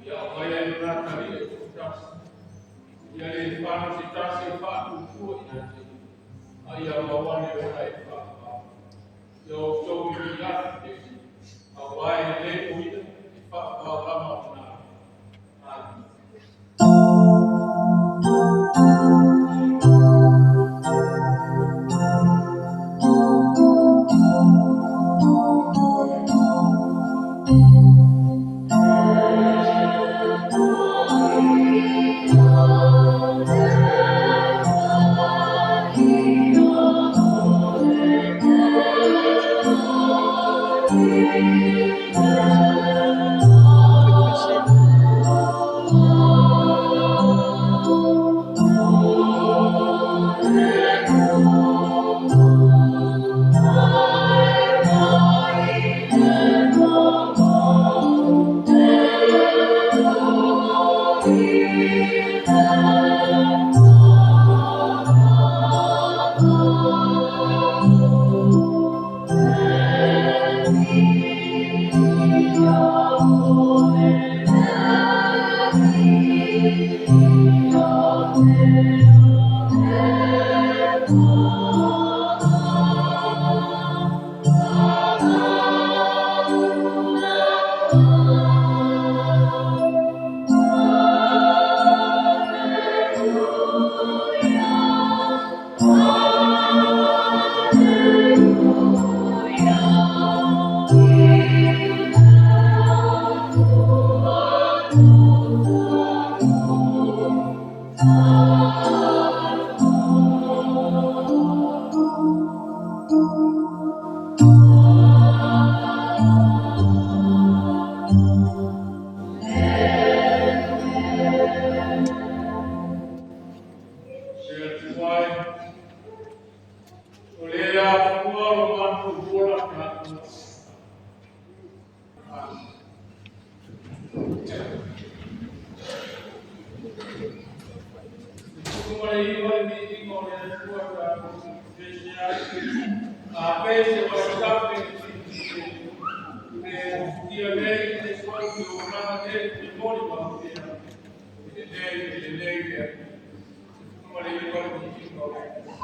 Ia o mai ai lona talia i toatasi. Ia le fano se tasi e faatutua ia te ia, a ia maua ane ona e faamama. Ia outou i afi le aua e lelei o ia e faapaolama o na. Amen. Le Atua e, o le afua o matou ola tatou. Amen. 19 le viiga o le Atua tatou pese ai. A pese o le tape le ia nei le sou i o lana nei te moli ma pea. E lelei, e lelei le Atua. 19 le viiga o le Atua.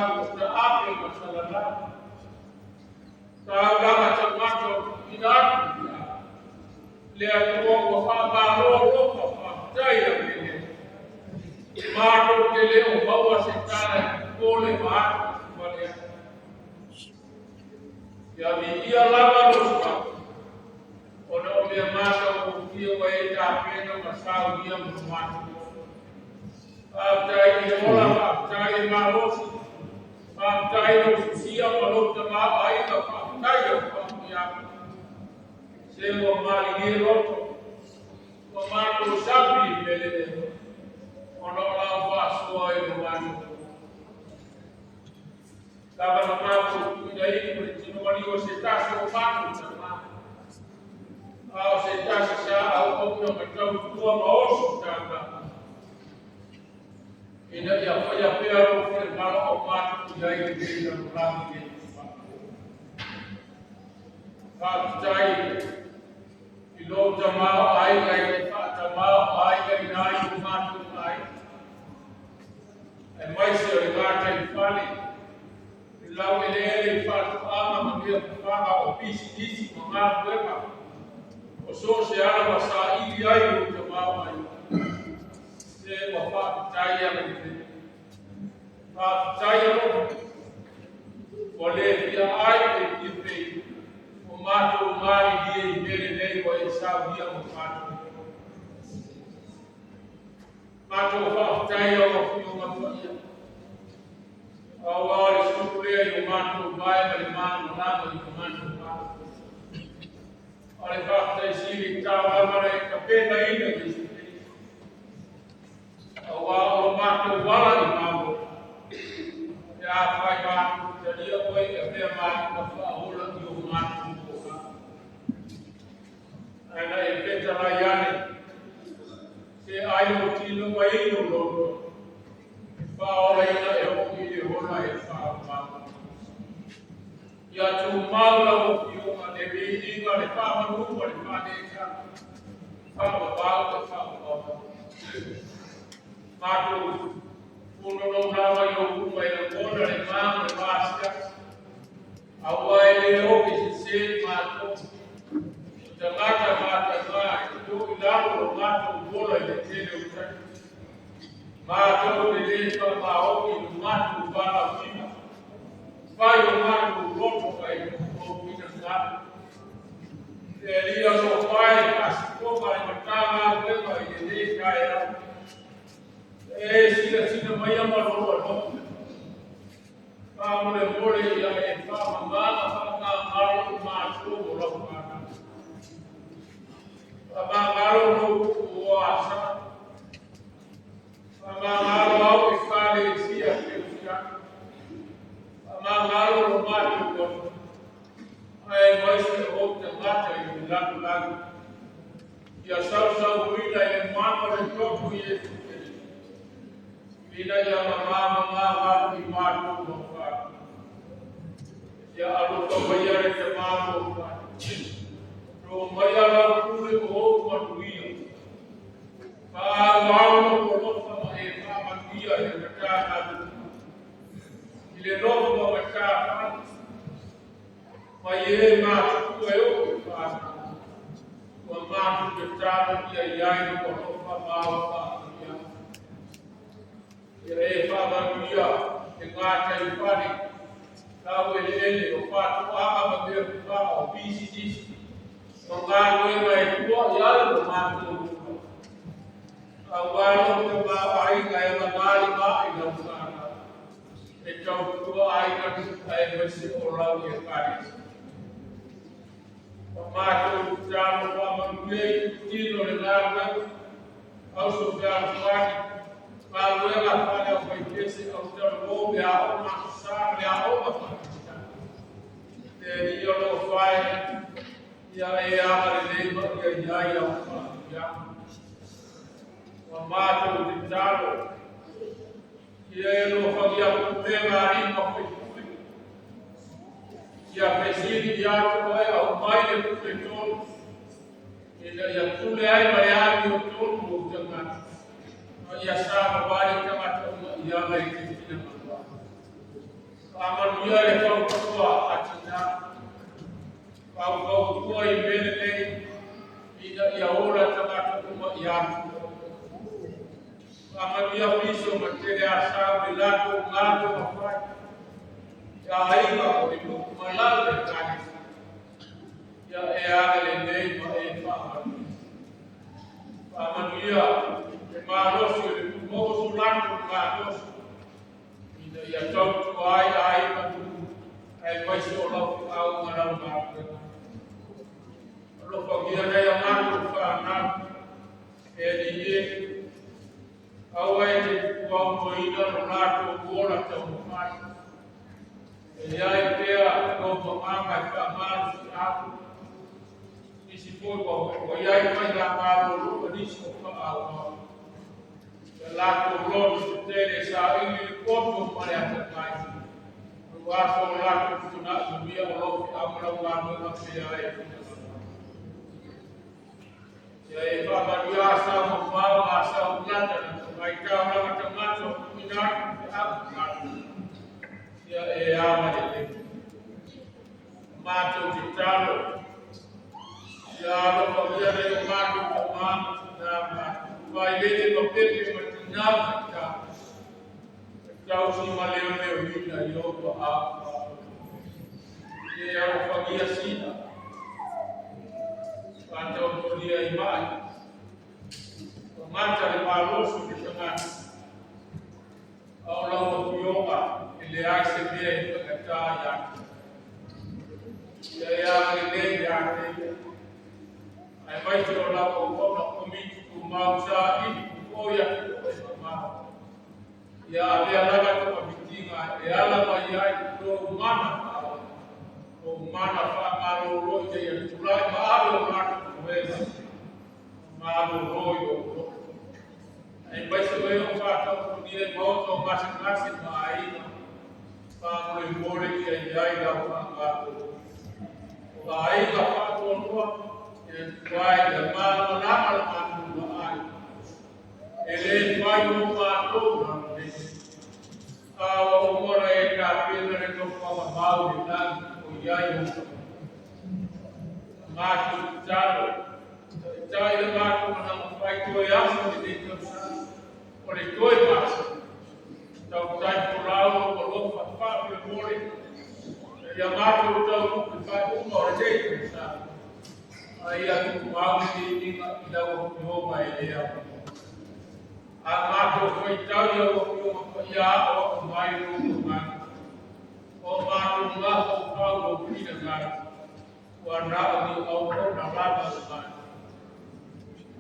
tatou taape ma salalau. Taulaga tagata o tuuina atu i le Atua ua faamalo alofa faafetai agalelei. Matou te le o maua se tala e popole ma atu vale ai. Ia viia lava lou suafa, ona o mea matagofie ua e tapena ma saunia mo matou. Faafetai i le ola, faafetai i le malosi, faafetai lou sosia ma lou tamaoaiga, faafetai au faamanuiaga. Se ua malilie loto, ua matou sapi i mele lea, ona o lau faasoa i lo matou. Lava na matou tuuina ifo le tino maliu o se tasi o matou tama. A o se tasi sa auauna ma tautua ma oso taulaga. Ina ia faia pea lou finagalo o matou i ai i lenei lalolagi le Faafetai i lou tamaoaiga i le faatamāoaiga ai o matou aiga. Aemaise o le gataifale, i laueleele i faatoaga ma mea fafaga o pisinisi ma galuega, o so o se ala ua saili ai lou tamaoaiga. Se ua faafetai agalelei. Faafetai alofa. Ua le fia ai le fia pei, o matou malilie i mele nei ua e saunia mo matou. Matou faafetai au afioga paia. Auā o le sulu lea i o matou vae ma le malamalama i o matou ao. O le faafetai sili i taulaga na e tapenaina Iesu Keriso. Auā o lo matou ala i malo. Pe afai matou talia oe e avea ma Alii ma Faaola i o matou toga. Ae na e fetalai ane, se ai lou tino ma inu loto, e faaolaina e oo i le ola e faamama. Ia tumau lau afioga le viiga, le faamanu ma le faaneetaga, faavavau e faavavau. Matou punonou lava i ou luma e lagona le ma ma le vaasiasi. Aua e le oge sesē matou, o tagata mataga e to i lalo lo matou ola i le tele o taimi. Matou te le faamaoni i lo matou valaauina, fai o matou loto ma e lou finagalo. E Alii alofa e faasikoga le Matagaluega i lenei taeao. E silasila maia ma lou alofa. Faamolemole ia e faamama ma faamagalo i matou o lau fanau. Faamagalo lou nuu o Asau. Faamagalo au Ekalesia Kerisiano. Faamagalo lo matou atunuu. Aemaise o ou tagata i le lalolagi. Ia sausauina i le mana o le toto o Iesu Keriso. Ina ia mamā mamā i matou mau fanau. Ia alofa maia le Tamā alofa. To maia lau pule o ou manuia. Faaauau lou alofa ma e faamanuia i le Matagaluega. I le nofo ma matafale. Mai e matutua e oo i fanau. Ua matou tatalo ia i ai lou alofa ma au faamanuiaga. Ia e faamanuia le gataifale, laueleele o faatoaga ma mea fafaga o pisinisi ma galuega e tua i ai lo matou ola. Auā lou tamaoaiga e avagalima i lau fanau, e tautua aiga nuu aemaise o lau Ekalesia. Ua matou tatalo faamanuia i tino le galuega, auso fealofani, galuega faale-aufaipese, autalavou, le aoga Aso Sa ma le aoga faataitai. Le Alii alofa e, ia e agalelei ma ia i ai au faamanuiaga. Ua matou tatalo, ia e alofagia pulega a alii ma faipule. Ia fesili ia te oe aumai le pule tonu, ina ia pule ai ma le amiotonu ou tagata, ma ia savavali tagata uma i ala i te finagalo ai. Faamanuia le fautua a tina, faufautua i mea lelei ina ia ola tagata uma ia te oe. Faamanuia piso ma tele asau le latou galuega fai, i aiga o le nuu ma lau ekalesia. Ia e agalelei ma e faamanuia. Faamanuia le malosi o le nuu, maua so latou malosi ina ia tautua ai aiga nuu aemaise o lau feau ma lau galuega. Alofagia nai a matou fanau, e Alii e, aua e te tupuaunoaina lo latou ola taumafai. E i ai pea lou agaga e faamalosiau. Nisi foi ua i ai faigamalo ma nisi o faaauau. Ia latou loto tetele e saili le poto ma le atamai. Aua so latou lumanai manuia o lau feau ma lau galuega pea e finagalo. Ia e faamanuia asau mamao ma asau lata na vaitaulaga tagata o tuuina atu i feau ma galuega. Ia e agalelei. Matou tatalo, ia alofagia nai o matou tama ma tina ma vailele ma pepe ma tina ma ita. Tausi ma leoleoina i ou aao. Ia e alofagia sina. Faataotolia i mai. Ua gata le malosi o le tagata. A o lau afioga e leai se mea e faigata ia te oe. Ia e agalelei ia te ia. Aemaise o lau auauna komiti tumau saili oi atu o e mamao. Ia avea lava togafitiga e ala mai ai lou mana faaola, lou mana faamalolo ina ia tulai ma ave o latou toega malolo i lou loto. Aemaise o e o faataotogia i maota o gasegase ma aiga, faamolemole ia i ai lau faamalolo. O aiga faanoanoa, e Atua ia malamalama le matou vaai. E le fai mo matou lalolagi. A ua uma ona e tapena le nofoaga mau i le lagi o i ai ou tagata. Matou tatalo, taitai le matou agaga fai toe aso i lenei tausaga, o le toe masina. Tautai folau lou alofa faamolemole, ia matou taunuu i le faaiuga o lenei tausaga. A ia tumau le viiga i lau Afioga e le aoga. A matou faitau i lau Afioga paia aoao mai lou agaga. O matou mafaufau lou finagalo, ua na o ni auauna lava o matou.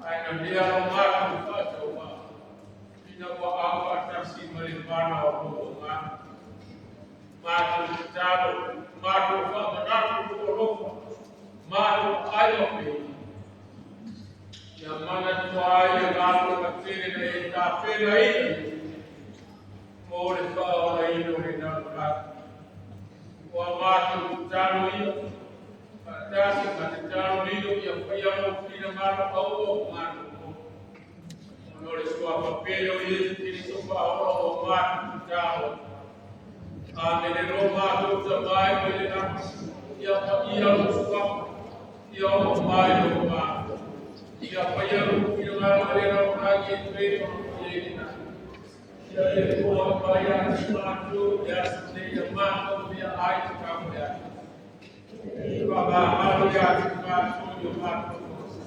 Ae nanea lo matou faatauvaa, ina ua aufaatasi ma le mana o lou agaga. Matou tatalo, matou faamanatu lou alofa, matou aai ma pei. Ia manatua ai le galuega tele na e tapenaina mo le faaolaina o le lalolagi. Ua matou tatalo ia, faatasi ma tatalo lilo ia faia lou finagalo aua o matou loto. Ona o le suafa pele o Iesu Keriso faaola o matou tatalo. Amene. Lo matou Tama e mai le lagi, ia paia lou suafa, ia oo mai lou Malo. Ia faia lou finagalo i le lalolagi e pei ona faia i le lagi. Ia e foai mai ia te matou i le aso nei ia matou meaai tatau mo le aso. Faamagalo ia te matou i o matou kosa.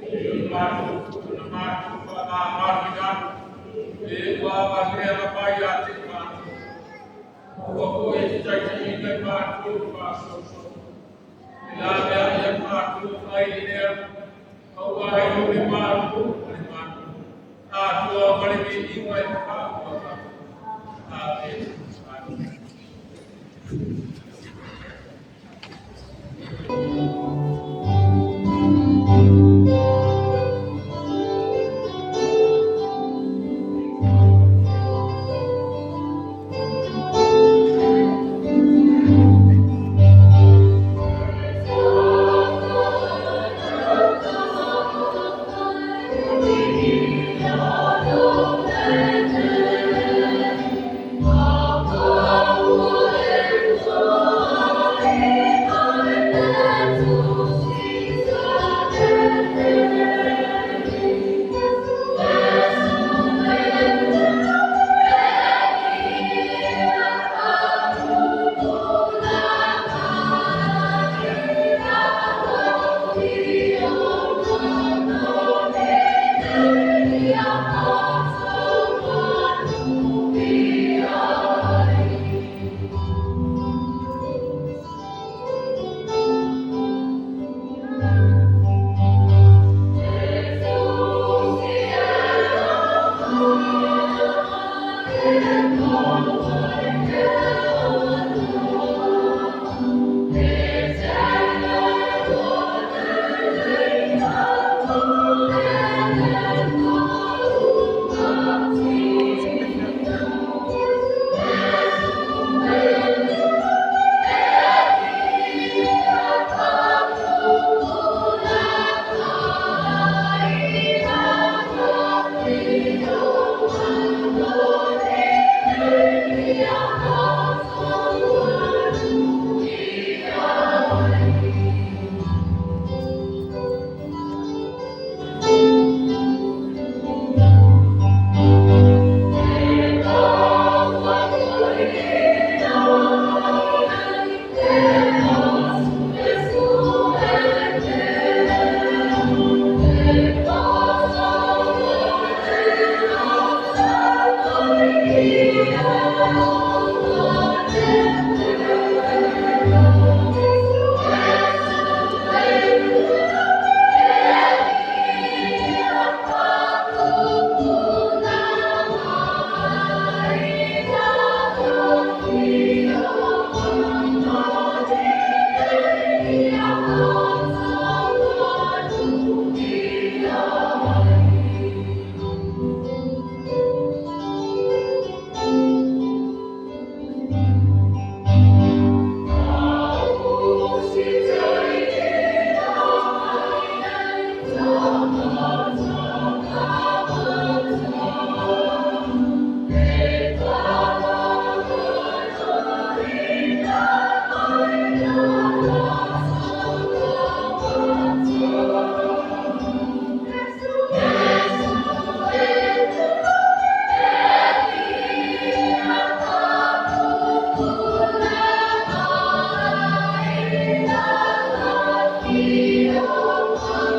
E matou na matou faamagaloina atu e ua avalea mai ia te matou. Aua foi e te taitaiina i matou i faasoasoa. E la mea ia matou ai le ea, aua ai o le malo ma le malo. Atoa ma le viiga e faavavau. Amene. Amene. Atua.